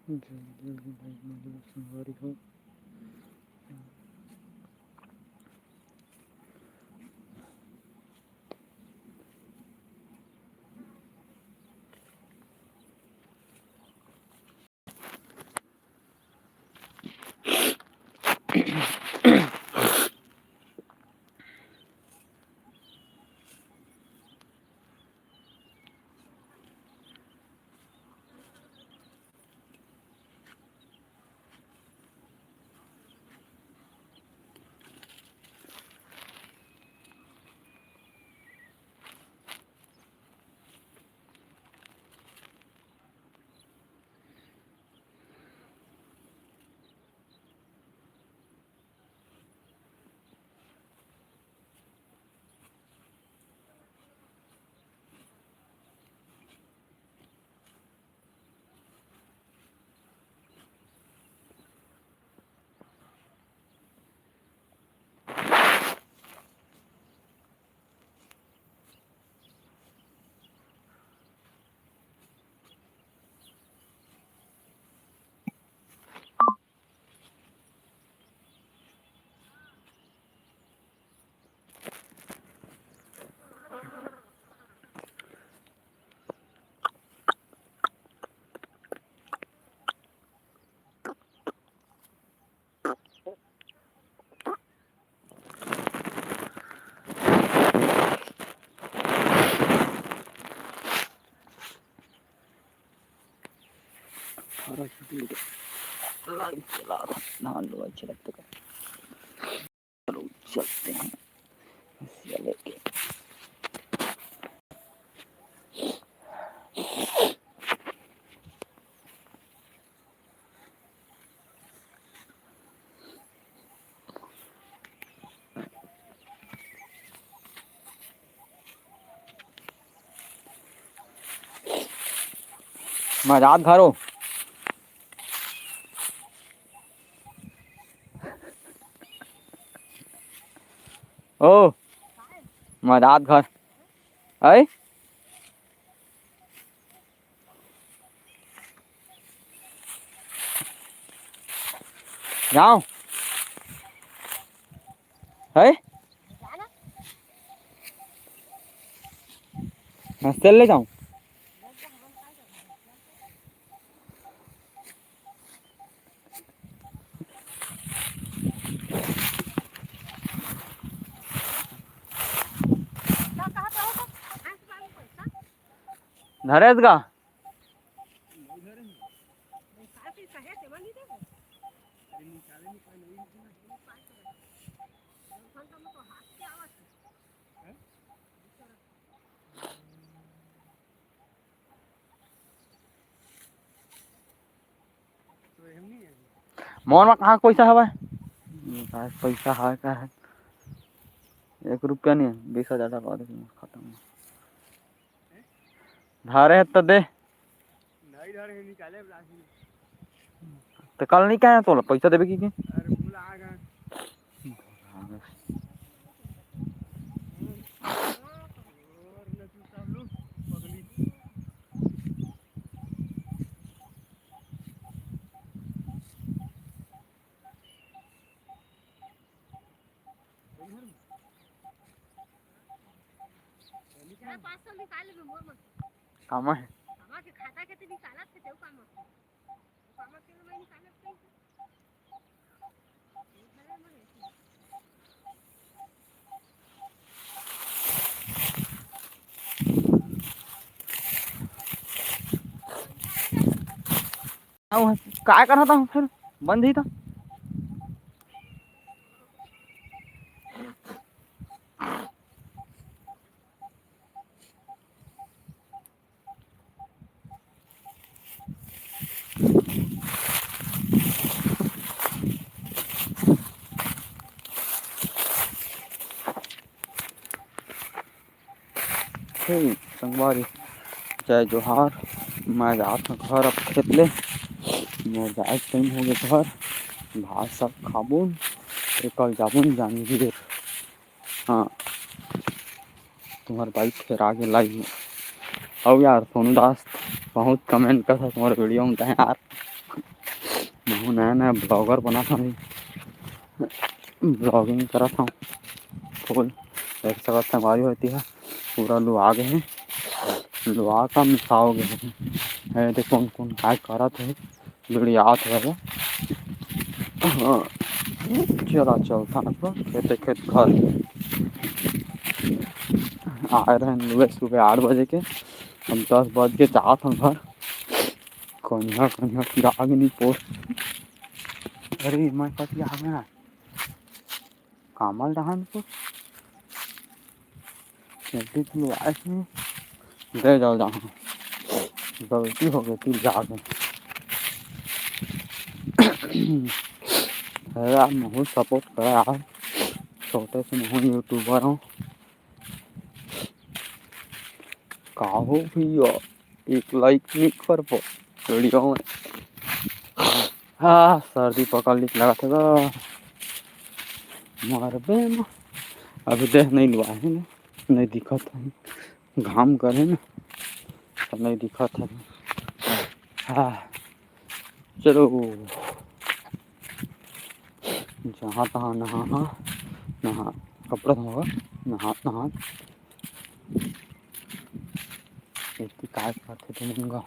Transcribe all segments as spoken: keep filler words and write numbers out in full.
जल्दी जल्दी लाइव में आ जाओ संगवारी हो। अठारह छुट्टी लेके लाइव चला था, धान लुवाई चला तक। चलो, चलते हैं। हंसिया लेके। मजाक घरो। ओ, मजाक घर। ऐ? जाओ। है? हॉस्टल ले जाऊं? धरेस का? मोर मा कहाँ पैसा हवय? कहाँ पैसा हवय, का है? एक रुपया नहीं है, बीस हजार डलवा दे मोर खाता में। धारे है तो दे। नहीं धारे है, निकाले ब्लाक में। तो कल नहीं कहे तोला पैसा देबे की, की? अरे भूल आ गए। मैं पाँच सौ निकाल लेबे मोर मन। कामा है? कामा के खाता के ते निकालत हे, तेऊ कामा। कामा के मैं निकालत नहीं। अउ काय करत हूँ फिर? बंद ही था। हे संगवारी, जय जोहार। मैं जात हँव घर अब खेत ले। मोर जाए के टाइम हो गे घर। भात साग खाबोन, फिर कल जाबोन जांजगीर। हाँ, तुम्हर बाइक फेर आगे लाइव में। अउ यार, सोनू दास बहुत कमेंट करत हे तुम्हर वीडियो में, तैं यार महू नया नया vlogger बनत हँव, vlogging करत हँव। फूल देख सकत संगवारी हो, एती ह पूरा लुआ गे हे, लुआ का मिसाव गे हे। ए दे कोन कोन काय करत हे, बिड़ियात हे वो। हाँ, चला चलथन अब खेते खेत घर। आए रहन लुए सुबह आठ बजे के, अब दस बज के जात हन घर। कनिहा कनिहा पिरा गे नी पोर। अरे मैं कति आ गया कामल डहान को। जल्दी तुम आए नहीं। दे जाओ जहाँ गलती हो गई थी जाके। अरे आप महू support करा यार, छोटे से महू YouTuber हँव। का हो भैया, एक like नहीं कर पाओ video में। हाँ, सर्दी पकड़ ली लगत हे गा। मरबे ना। अभी देह नहीं लुआ हे ना, नहीं दिखत हे। घाम करे ना, तो नहीं दिखत हे। हाँ, चलो। जहाँ तहाँ नहा, हाँ, नहा, कपड़ा धोवा, नहा, नहा। एती काय करथे तुमन गा?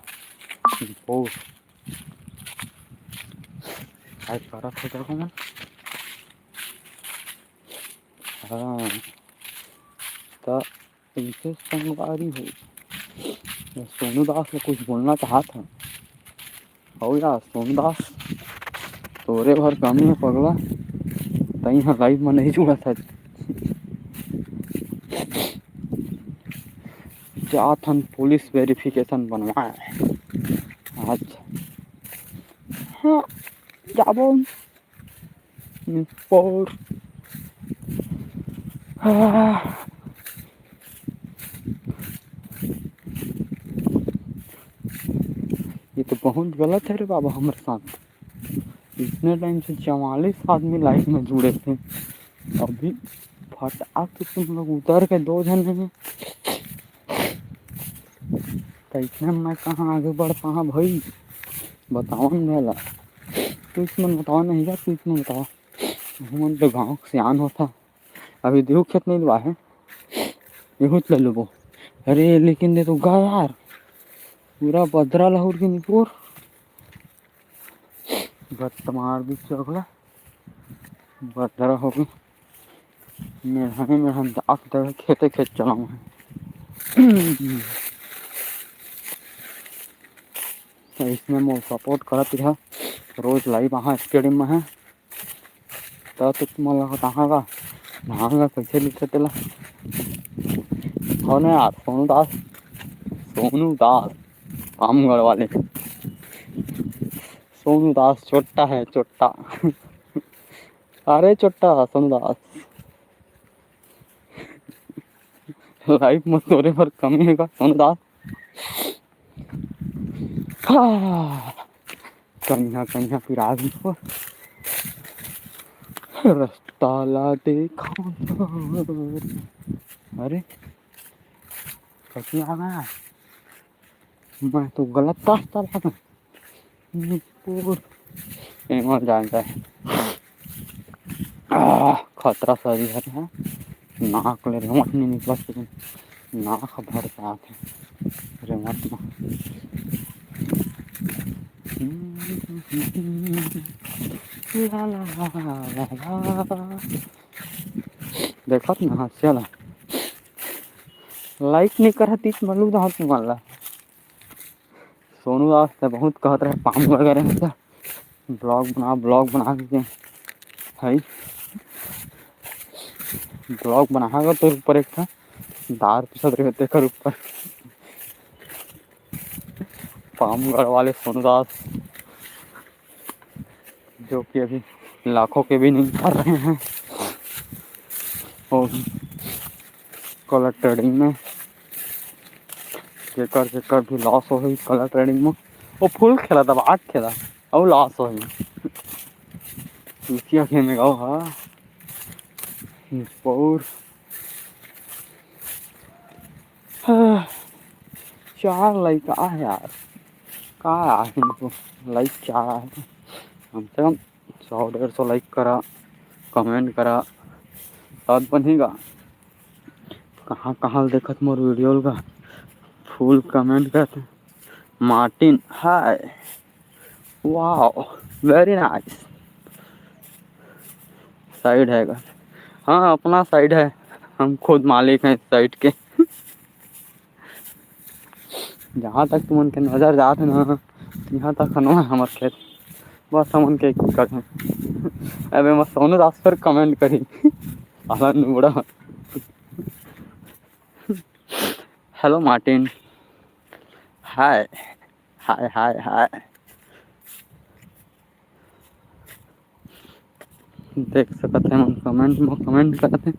ओ, काय करत हे देखो मन? हाँ, त इनके संगवारी हो। ये सोनू दास ल कुछ बोलना चाहत हँव। हव यार सोनू दास, तोरे भर कमी हे पगला, तई ह live म नहीं जुड़त हस। जात हन पुलिस verification बनवाए। अच्छा, हाँ, जाबो। निपोर। आह। ये तो बहुत गलत हे रे बाबा हमर साथ। इतने time से चवालीस आदमी live में जुड़े थे, अभी फटाक से तुम लोग उतर के दो झन हे। त इतने में मैं कहाँ आगे बढ़ पाहा भाई, बतावा न भला। तू इसमें बतावा नहीं जा, तू इसमें बतावा। हमन तो गाँव के सियान होथा। अभी देहू खेत नहीं लुआ हे, एहू ले लुबो। अरे लेकिन दे तो गा यार, पूरा बदरा लहुर के निपोर। गत्त मार दी चोकला, बदरा हो गई। मेहने मेहन दाक दे खेते खेत चलाऊँ है। इसमें मोर support करत रहा, रोज live आहा stadium में है। त तो तुमन ला बताहा का धान ला कैसे लेथे तेला। कौन है यार? सोनू दास, सोनू दास, रामगढ़ वाले। सोनू दास चोट्टा है, चोट्टा। अरे चोट्टा, सोनू दास। Live में तोरे बर कमी हे का, सोनू दास? हाँ। कनिहा, कनिहा पिराही हो। रस्ता ला देखा। अरे, कति आ गया? मैं तो गलत रास्ता ला गया। निपोर। एमा जान जाए। आह, खतरा सरी हरे हा। नाक ले रेवट नहीं निकलत, लेकिन नाक ह भर के आत हे रेवट म। ला, ला, ला, ला, ला। देखत ना हास्य ला। Like नहीं करत इस मलू दाहत मन ला। सोनू दास त बहुत कहत रहे, पाम वगैरह में त vlog बना, vlog बना के है। Vlog बनाएगा तो ऊपर एक ठा दार पिसत रहे तेकर ऊपर। पामगढ़ वाले सोनू दास, जो कि अभी लाखों के भी नहीं कर रहे हैं। और color trading में जेकर जेकर भी loss होही color trading में, वो full खेला, दबा के खेला, अउ loss होही। चूतिया game में गवा हा। और चार लइका हे यार, का आही, मतलब, like क्या आही? कम से कम सौ डेढ़ सौ like करा, comment करा, तब बनेगा। कहाँ, कहाँ देखत मोर video ल का full comment करते। Martin, hi, wow, very nice। Site है का? हाँ, अपना site है, हम खुद मालिक हैं site के। जहाँ तक तुमन के नजर जात हे ना, यहाँ तक हनवा हमर खेत, बस हमन के एक एकड़ हे। अब एमा सोनू दास फेर comment करही, साला नुबड़ा। Hello Martin, hi, hi, hi, hi। देख सकत हे मन comment म comment करत हे,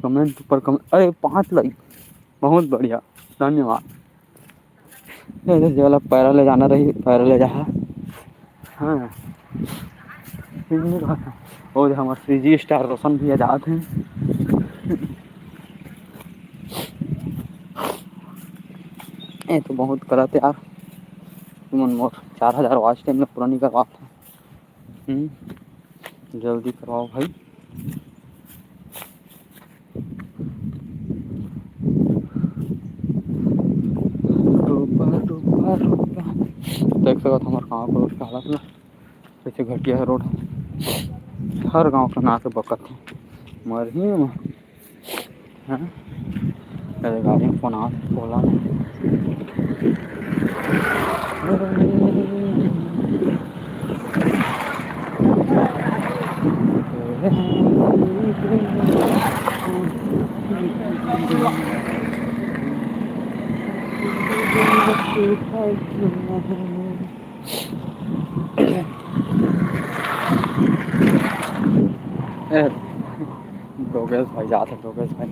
comment ऊपर comment, अरे पाँच like, बहुत बढ़िया, धन्यवाद। ये दे, जेला पैरा ले जाना रही, पैरा ले जाहा। हाँ, वो हमर CG star रोशन भैया जात हे। ये तो बहुत गलत यार, तुमन मोर चार हजार watch time में पूरा नहीं करवात। हम्म, जल्दी करवाओ भाई। डोबा, डोबा, डोबा। देख सकत हमर गाँव के रोड के हालत ला, कैसे घटिया हे रोड। हर गाँव के ना के बकत हे, मरही में। हाँ? अरे गाड़ी में फोन आवत हे, बोला नहीं। ए, योगेश भाई जात हे, योगेश भाई।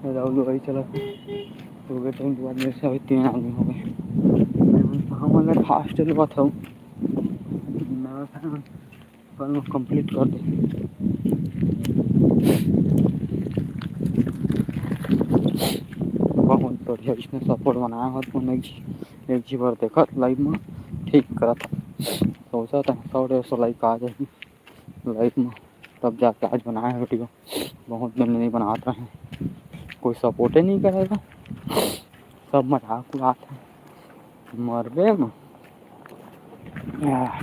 ए, राहुल भाई चला। योगेश भाई के बाद मेरे से अभी तीन आदमी हो गए। हमन ला fast चलवात हूँ। मैं अपन complete कर दे। बहुत बढ़िया इसने support बनाया हो तुमने। एक झी बार देखत live में, ठीक करत हे। सोचा था सौ डेढ़ सौ like आ जाही live में, तब जाके आज बनाया video। बहुत दिन नहीं बनात रहे, कोई support ही नहीं करेगा, सब मजाक उड़ात हे। मरबे म। आह।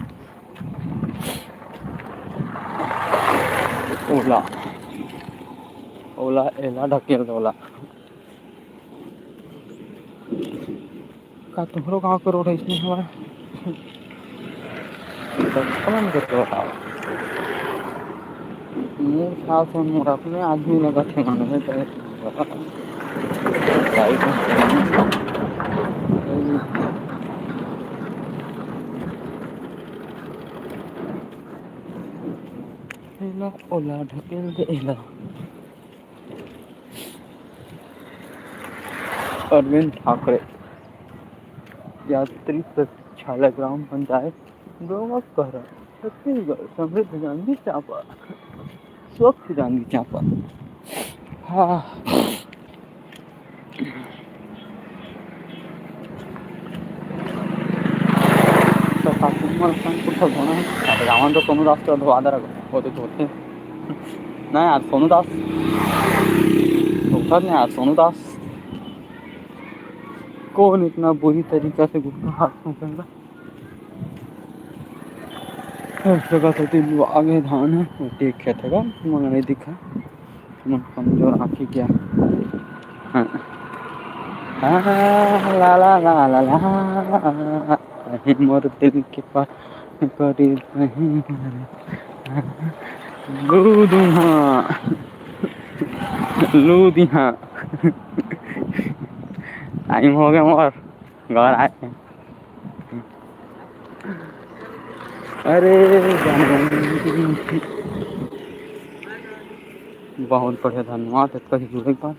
ओला, ओला, एला ढकेल दे ओला। का तुम्हरो गांव के रोड अइसने हवय? बचपन के तो मोर ख्याल से मोर अपने आदमी लगत हे, मन में तो एला ओला ढकेल दे एला। अरविंद ठाकरे, यात्री प्रतीक्षालय, ग्राम पंचायत, दोवा कहरा, छत्तीसगढ़, समृद्ध जांजगीर चांपा, स्वच्छ जांजगीर चांपा। हाँ। तो सासू मन संग कुछ धोना है, अब जावन तो सोनू दास तो धोआ दे रखो, वो तो धोते हैं। नहीं यार, सोनू दास, धोखा नहीं यार, सोनू दास। कौन इतना बुरी तरीका से गुटखा हाथ में पहला? हर जगह तो तीन आगे धान है, वो एक खेत है, मोला नहीं दिखा। तुमन कमजोर आँखी क्या? हाँ। हाँ, ला, ला, ला, ला, ला। अहे मोर दिल के पास करीब नहीं। लू दूंहा। लू दिहा। टाइम हो गया मोर। घर आए। अरे जाने। बहुत बढ़िया, धन्यवाद इतना ही जुड़े के बाद।